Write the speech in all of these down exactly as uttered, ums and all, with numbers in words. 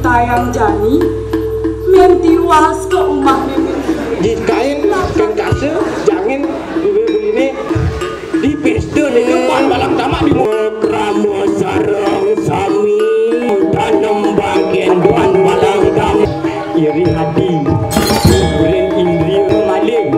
Tayang jani, Mén Tiwas ka umahné Mén Sugih. Di kain, kain kasa, jangin, bibir buliné, di pésta, di depan balang tamak, di krama sareng sami, tanem bangkén tuan balang tamak. Iri hati, guring indria maling.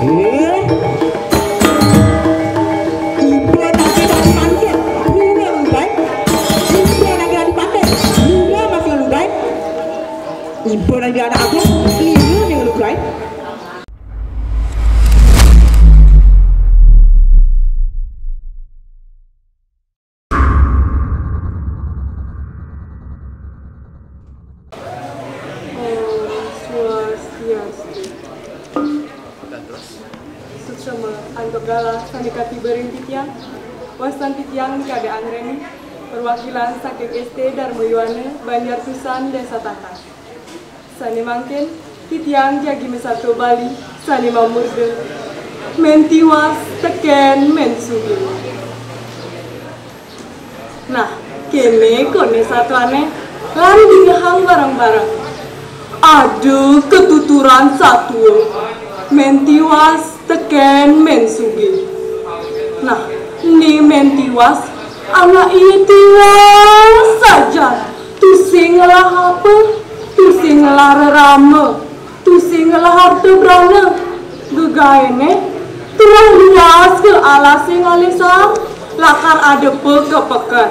Éh? Iba nagih dadi pantit, nira lugai. Iba nagih dadi pantit, nira masih lugai. Iba nagih anak agung, nira ning lugai. Om Swastiastu. Suksema antuk galah sané katiba ring titiang. Wastan titiang Kadek Anggreni, perwakilan saking S T Dharma Yuana, Banjar Tusan, Désa Tangkas. Sané mangkin, titiang jagi masatua Bali, sané mamurda Mén Tiwas tekén Mén Sugih. Nah, kéné koné satuané, lan dingehang bareng-bareng. Ada katuturan satua, Mén Tiwas tekén Mén Sugih. Nah, né Mén Tiwas, anak ia tiwas sajan. Tusing ngelah apa? Tusing ngelah rerama. Tusing ngelah harta brana. Gegaéné, tuah luas ka alasé ngalih saang, lakar adepa ka peken.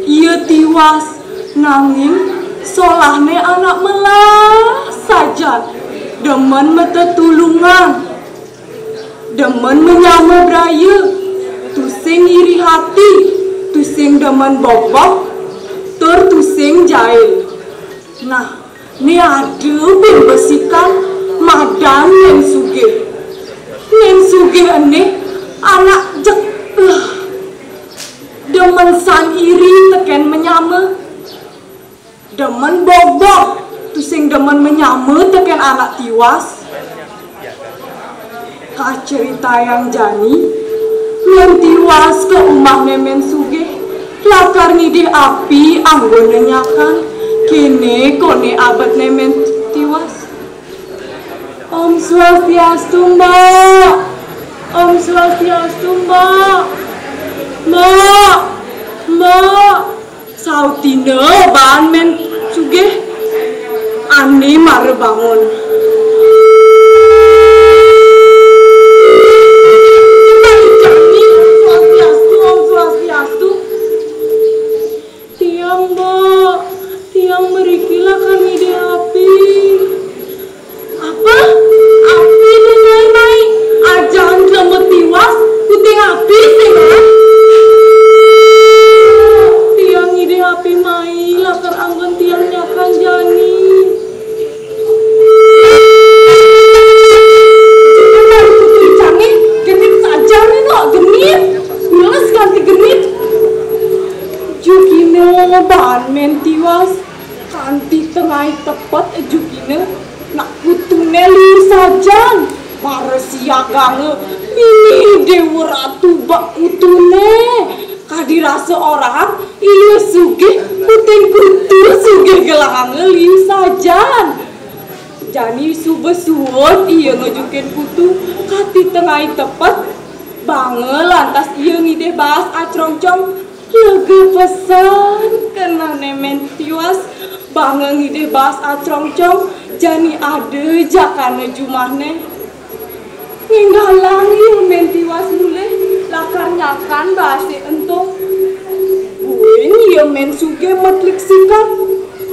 Ia tiwas, nanging solahné anak melah sajan. Demen matetulungan. Demen manyama braya, tusing iri hati, tusing demen bogbog, tur tusing jail. Nah, né ada buin besikan madan Mén Sugih. Mén Sugih ené anak jek, eh, demen san iri tekén manyama. Demen bogbog, tusing demen manyama tekén anak tiwas. Kacritayang jani, Mén Tiwas ka umahné Mén Sugih, lakar ngidih api anggona nyakan, kéné koné abetné Mén Tiwas. Om Swastiastu, Mbok. Om Swastiastu, Mbok. Mbok, Mbok. Sautina baan Mén Sugih ané mara bangun. Swastiastu, Om Swastiastu. Tiang, Mbok, tiang mriki lakar ngidih api. Apa? Api né, Mai? Ajan jlema tiwas, kuting api sing, ah? Tiang ngidih api, Mai, lakar anggon tiang nyakan jani. Jukina putu icangé, genit sajan, Nok, genit. Miles kanti genit. Jukina baan Mén Tiwas. Kanti tengai tepet jukina, nak putuné liu sajan. Mara siaganga, mimih Déwa Ratu bek putuné. Kadi rasa orahang, ia sugih, kuting putu sugih gelahanga liu sajan. Jani suba suud ia ngejukin putu, kanti tengai tepet, banga lantas ia ngidih baas acrongcong. Lega pesan kenehné Mén Tiwas, banga ngidih baas acrongcong, jani ada jakana jumahné. Ngénggalang ia Mén Tiwas mulih, lakar nyakan baasé ento. Buin ia Mén Sugih metlik sikat,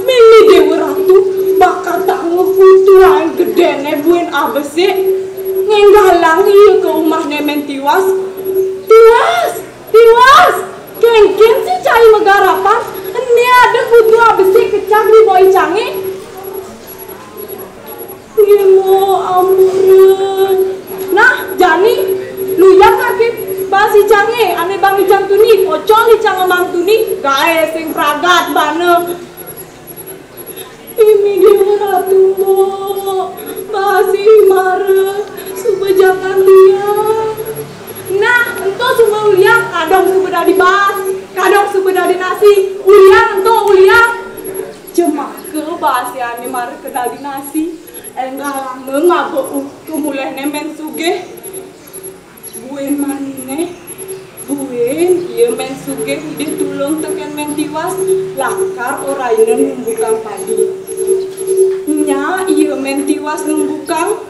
mimih Déwa Ratu, bakatanga putu ané gedéné buin abesik. Ngénggalang ia ka umahné Mén Tiwas. Tiwas! Tiwas! Kénkén sih cai magarapan, ené ada putu abesik kecak di bawah icangé. Gimo ampun. Nah, jani, luyang ake baas icangé, ané bang icang tuni, pocol icang mang tuni, gaé sing pragat bana. Mimih Déwa Ratu, Mbok. Baas mara, suba jakan uliang. Nah, ento suba uliang, kadong suba dadi baas, kadong suba dadi nasi. Uliang ento, uliang. Ane mara kenal dinasi, énggal langa ngaba u-, tumulihné Mén Sugih. Buin maniné, buin ia Mén Sugih ngidih tulung tekén Mén Tiwas, lakar oraina numbukang padi. Nyak ia Mén Tiwas numbukang,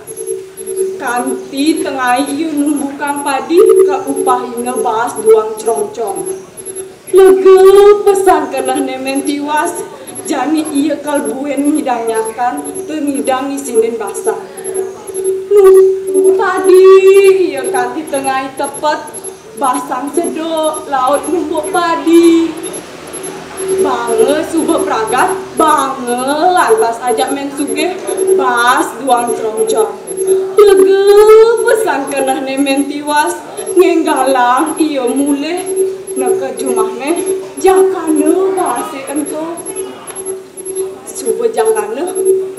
kanti tenggai ia numbukang padi, kaupahina baas duang crongcong. Lega pesan kenehné Mén Tiwas, jani ia kal buin ngidang nyakan, tur ngidang ngisinin basang. Numbuk padi ia kanti tenggai tepet, basang seduk, laut numbuk padi. Banga suba pragat, banga lantas ajak Mén Sugih, baas duang crongcong. Lega pesan kenehné Mén Tiwas, ngénggalang ia mulih, neked jumahné, jakana baasé ento. Suba jakana,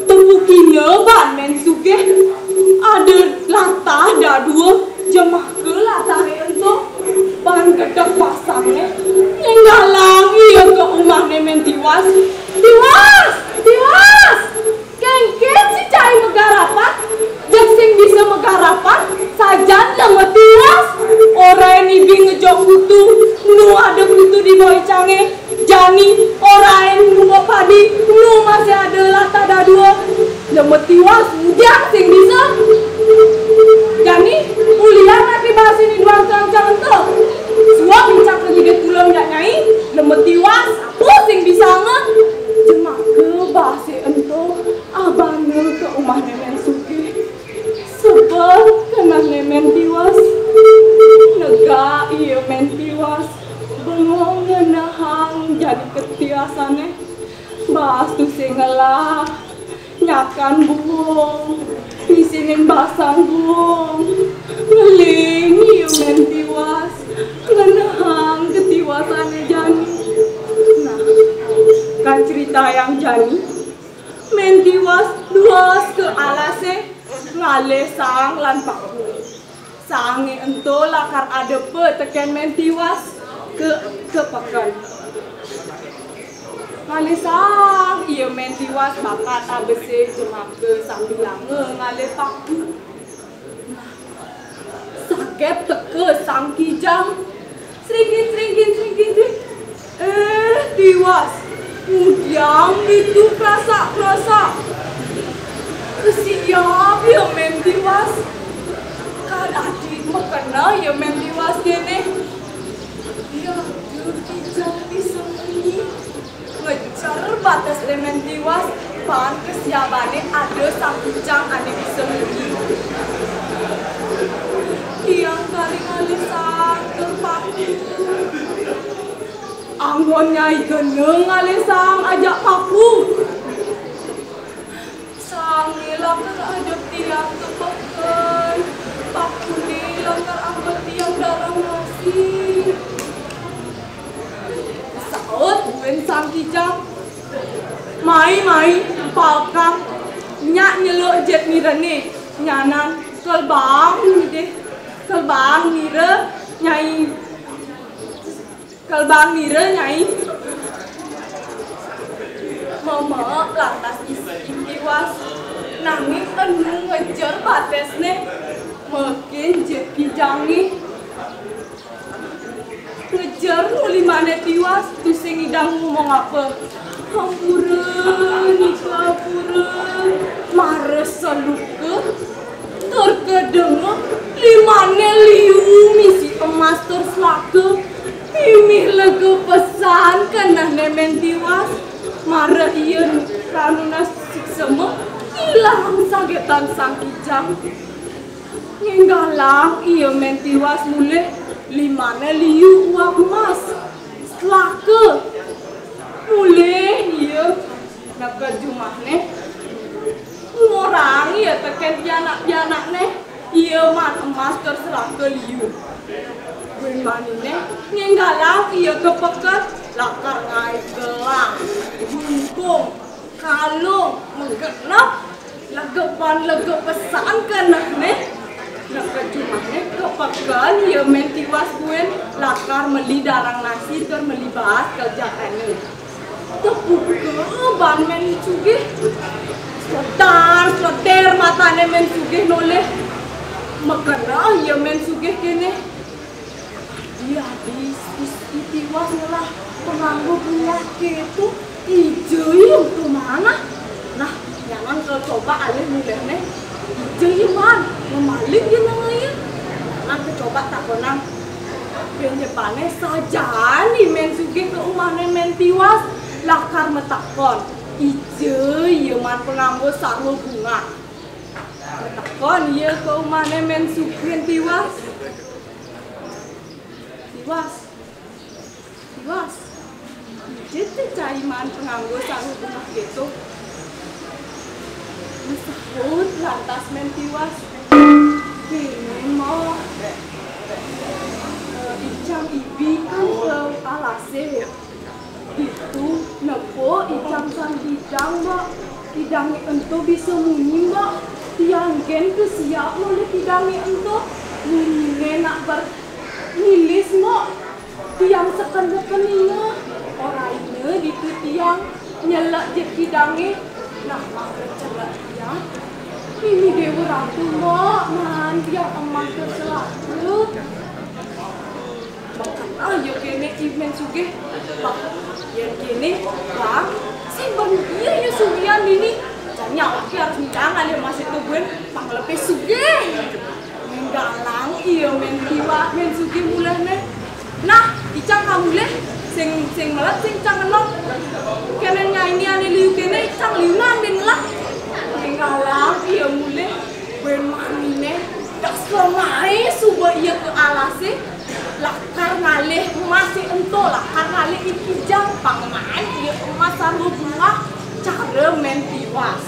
tepukina baan Mén Sugih, ada latah dadua, jemaka latahé ento, baan gedeg basangné, ngénggalang ia ka umahné Mén Tiwas. Tiwas! Tiwas! Kénkén sing cai magarapan, jeg sing bisa magarapan, sajan lema Tiwas. Orain ibi ngejok kutu, nu ada kutu di bawah icangé, jani orain numbuk padi, nu masih ada latah dadua. Lema Tiwas, ngudiang sing bisa. Jani, ulian napi baasé ni duang crongcong ento. Suang icang ngidih tulung jak nyai, lema Tiwas, apa sing bisanga? Jemaka baasé ento, abana ka umahné Mén Sugih. Sebet kenehné Mén Tiwas. Negak ia Mén Tiwas, bengong ngenehang jani ketiwasané. Baas tusing ngelah, nyakan buung, ngisinin basang buung. Ngeling ia Mén Tiwas, ngenehang ketiwasané jani. Nah, kacritayang jani, Mén Tiwas duas ka alasé, ngalih saang lan paku. Saangé ento lakar adepa tekén Mén Tiwas ka, ka peken. Ngalih saang ia Mén Tiwas bakat abesik jemaka sambilanga ngalih paku. Sakep teka Sang Kijang. Sringkit, sringkit, sringkit, sringkit. Eh, Tiwas. Ngudiang ditu prasak-prasak. Kesiab ia Mén Tiwas. Kadadi makena ia Mén Tiwas kéné. Ia ada Kijang bisa munyi. Ngejer batesné Mén Tiwas, baan kesiabané ada Sang Kijang ané bisa munyi. Tiang kari ngalih saang ka paku. Anggon nyai gena ngalih saang ajak paku. Saangé lakar adepa tiang ka peken, pakuné lakar anggon tiang darang nasi. Saut buin Sang Kijang. Mai, mai, paekang. Nyak nyeluk jit nirané, nyanan, kelbang ngidih, kelbang nira, Nyai. Kelbang nira, Nyai. Memeek lantas isiné Tiwas. Nanging enu ngejer batesné. Mangkin jit Kijangé. Ngejer nu limané Tiwas, tusing ngidang ngomong apa. Ampura, nika ampura. Mara seluka. Tur kedéngé, limané liu misi emas tur selaka. Mimih lega pesan kenehné Mén Tiwas. Mara ia ranunas suksma, ngilang sagetan Sang Kijang. Ngénggalang ia Mén Tiwas mulih, limané liu uap emas. Selaka. Mulih ia neked jumahné. Ngorang ia tekén pianak-pianakné, ia maan emas tur selaka liu. Buin maniné, ngénggalang ia ka peken, lakar ngaé gelang, jungkung, kalung, magenep, legepan lega pesan kenehné. Neked jumahné ka peken ia Mén Tiwas buin, lakar meli darang nasi tur meli baas kerjakané. Tuh, Buka ban Mén Sugih. Sledar, sleder matané Mén Sugih nolih. Makeneh ya Mén Sugih kéné. Iya, di, di, di Tiwas ngelah penganggo bungah kéto, ija ya ento manah. Nah, nyanan kacoba alih mulihné. Ija ya man, mamaling ya nang aya. Nyanan kacoba takonang. Bén ja pané sajan I Mén Sugih ka umahné Mén Tiwas, lakar matakon. Ija ya man penganggo sarwa bungah. Matakon ya ka umahné Mén Sugih, Mén Tiwas. Tiwas. Tiwas. Ija té cai man penganggo sarwa bungah kéto. Masaut lantas Mén Tiwas. Kéné, Mbok. Eh, icang ibi kan ka alasé. Ditu nepuk icang sang kidang, Mbok. Kidangé ento bisa munyi, Mbok. Tiang gén kesiab nolih kidangé ento. Munyiné nak ber-, ngilis, Mbok. Tiang seken-seken ninga. Oraina ditu tiang nyelek jit kidangé. Nah, mara celek tiang. Mimi Déwa Ratu, Mbok, maan tiang emas ka selaka. Makeneh ya kéné I Mén Sugih. Bah, yén kéné, Bang, sing bang iya ya sugihan dini. Jani awak ké harus nyidang alih emas ento buin pang lebih sugih. Menggalang iya Mén Tiwas, Mén Sugih mulihné. Nah, icang ka mulih, sing, sing melet, sing cang enot. Kéné nyai né ané liu kéné, icang liunan bén ngelah. Menggalang iya mulih, bén maniné, das lemaé suba iya ka alasé, lakar ngalih emas ento, lakar ngalih I Kijang, pang main iya emas sarwa bungah, cara Mén Tiwas.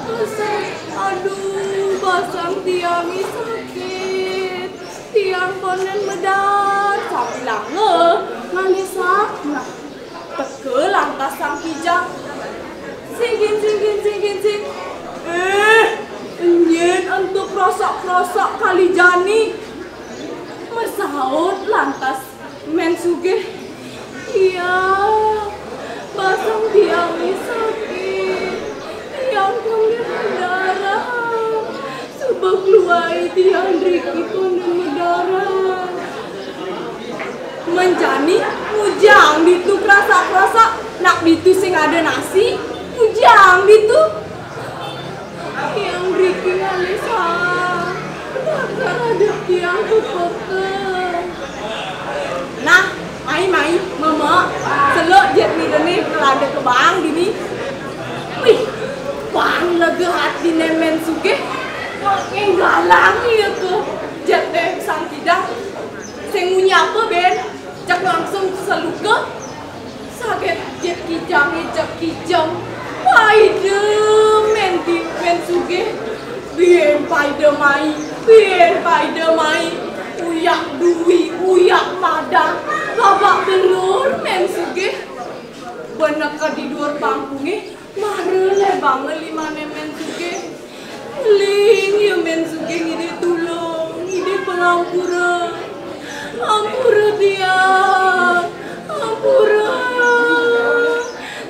Basang, aduh, basang tiangé sakit. Tiang konden medar, sambilanga ngalih sah. Nah, teka lantas Sang Kijang. Sing gin, sing gin, sing gin, sing. Eh, nyén ento krosok-krosok kali jani. Masaut lantas Mén Sugih. Iya, basang tiangé sakit. Tiang konden madarah. Suba kluai tiang riki konden madarah. Men jani, mujang ditu krasak-krasak. Nak ditu sing ada nasi, mujang ditu. Tiang riki ngalih sah. Lakar adep tiang pepeka. Nah, mai, mai, mama, seluk jit ngirené ka lada kebang dini. Wih, pang lega atiné Mén Sugih. Nggalang ia ka jit Sang Kijang. Sing munyi apa, bén? Jak langsung seluka. Saget jit Kijangé jak kijang. Paida Mén Ti-, Mén Sugih. Bén paida mai, bén paida mai. Uyak dui, uyak madan. Babak belur Mén Sugih. Bén neka di duur pangkungé, mara lebanga limané Mén Sugih. Ngeling ia Mén Sugih ngidih tulung, ngidih pangampura. Ampura tiang, ampura.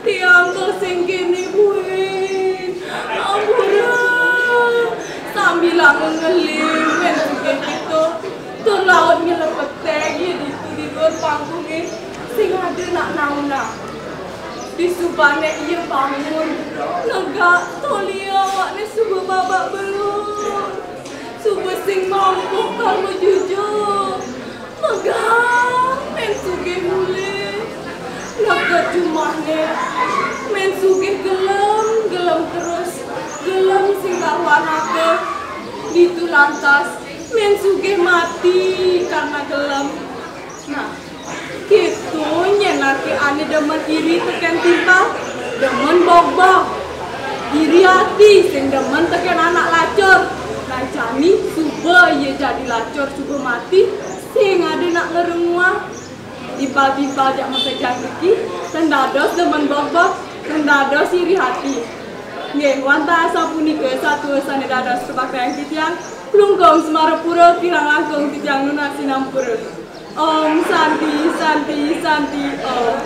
Tiang kal sing kéné buin. Ampura. Sambilanga ngeling Mén Sugih kéto, tur laut nyelepetek ia ditu di duur pangkungé. Sing ada nak naunang. Disubané ia bangun, negak toli awakné suba babak belur. Suba sing mampuh kal majujuk. Megang Mén Sugih mulih. Neked jumahné, Mén Sugih gelem, gelem terus. Gelem sing karuan aka. Ditu lantas, Mén Sugih mati karena gelem. Nah, kéto nyén anaké ané demen iri tekén timpal, demen bogbog. Iri ati sing demen tekén anak lacur. Nah, jani suba ia jadi lacur, suba mati, sing ada nak ngrunguang. Timpal-timpal jak makejang riki, ten dados demen bogbog, ten dados iri ati. Nggih, wantah asapunika satua sané dados kabaktayang titiang, Klungkung Semarapura, kirang langkung titiang nunas sinampura. Om Santi, Santi, Santi, Om.